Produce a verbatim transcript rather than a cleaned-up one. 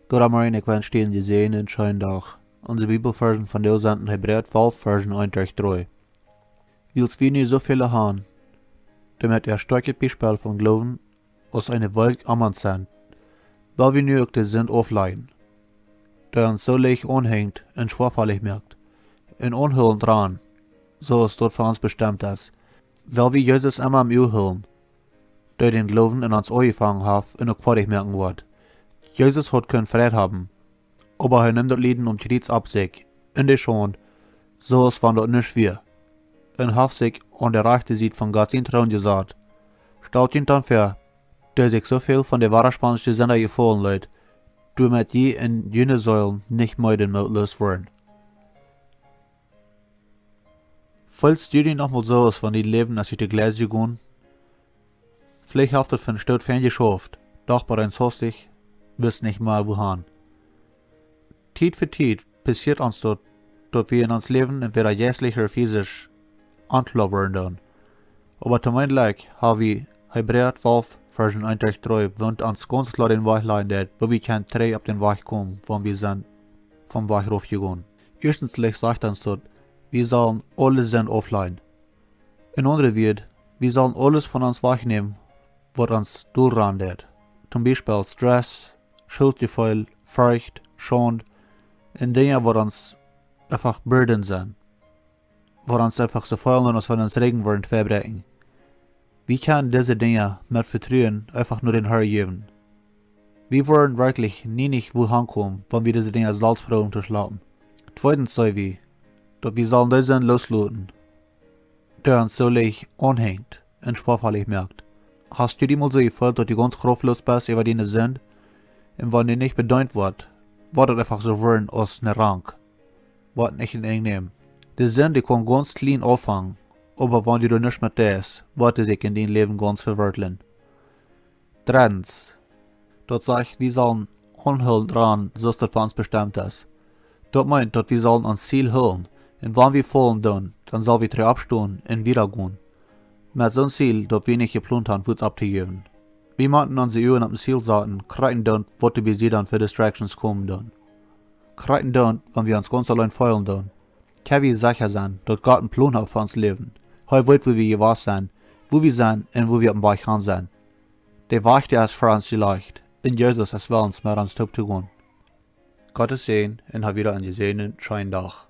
Goodemorjen, ekj wensch die een jesäajenden scheenen Dach. Onse Bibelvarsch vondoag sent en Hebräa twalf, Varsch eent derch dree. Wiels wie nu soo väl han, doamet wie stoakjet Biespel von Gloowen aus eene Wolkj om ons sent, well wie nu uk de Sind auflajen, dee ons soo leicht aunhenjt un schwoafalich moakt, un aunhoolen doaraun, soo aus daut fa ons bestemt es, well wie Jesus emma em Uag hoolen, dee dän Gloowen en ons aunjefongen haft un uk foadich moaken woat. Jesus haud kunt Fräd haben, oba hee neem daut Lieden aum Kjriez opp sikj, un de Schaund, soo aus wan daut nuscht wia, un haft sikj aun de rajchte Sied von Gott sien Troon jesat. Stalt junt dan väa, dee sikj soo väl von de wadaspansche Sinda jefaulen leet, doamet jie en june Seelen nich meed un mootloos woaren. Feelst du die noch mol soo, aus wan dien Läwen es ut de Gleis jegonen? Veleicht haft daut fa een Stoot väa jeschauft, doch bie een sastich, wist nich mea wuahan. Tiet fa Tiet passieet ons daut, daut wie en ons Läwen entwäda jeistlich ooda fisisch onkloa woaren doonen. Oba toom Enj ha wie Hebräa twalf, Varsch eent derch dree, waut ons gaunz kloa dän Wajch lajen deit, woo wie kjennen trigj opp dän Wajch komen, wan wie sent vom Wajch rauf jegonen. Ieeschtens sajcht ons daut, wie sellen aule Sind auflajen. En aundre Wieed, wie sellen aules von ons wajchnämen, waut ons dolrannen deit. Toom Biespel Stress, Schuldjefeel, Forcht, Schaund, un Dinja, waut ons eefach Burden sent, waut ons eefach soo feelen, aus wan ons Rigjen wudd twei bräakjen. Wie kjennen dise Dinja met Vetruen eefach no dän Harn jäwen. Wie woaren werkjlich nie nich wuahan komen, wan wie dise Dinja selfst proowen to schlapen. Tweedens saj wie, daut wie sellen dee Sind loosloten, dee ons soo leicht aunhenjt un schwoafalich moakt. Hast du die mol soo jefeelt, daut du gaunz krauftloos best äwa diene Sind? Un wan du nich bedeent woascht, woat daut eefach soo woaren aus een Rank, waut nich een Enj nemt. De Sind, dee kaun gaunz kjlien aunfangen, oba wan du doa nuscht met deist, woat dee sikj en dien Läwen gaunz vewortlen. Dreddens, daut sajcht, wie sellen aunhoolen doaraun, soo aus daut fa ons bestemt es. Daut meent, daut wie sellen aun ons Ziel hoolen, un wan wie faulen doonen, dan sell wie trigj oppstonen un wieda gonen. Met soon Ziel, daut wie nich jeplont han, fuaz opptojäwen. Wie motten onse Uagen opp een Ziel saten, krakjt endoont, waut doa bie sied dan fa Distractions komen doonen. Krakjt endoont, wan wie ons gaunz auleen feelen doonen, kjenn wie secha sennen, daut Gott een Plon haft fa ons Läwen. Hee weet, wua wie jewast sent, wua wie sent un wua wie oppem Wajch han sent. De Wajch, dee es fa ons jelajcht, un Jesus es wellens met ons toop to gonen. Gottes Säajen un hab wada een jesäajenden scheenen Dach.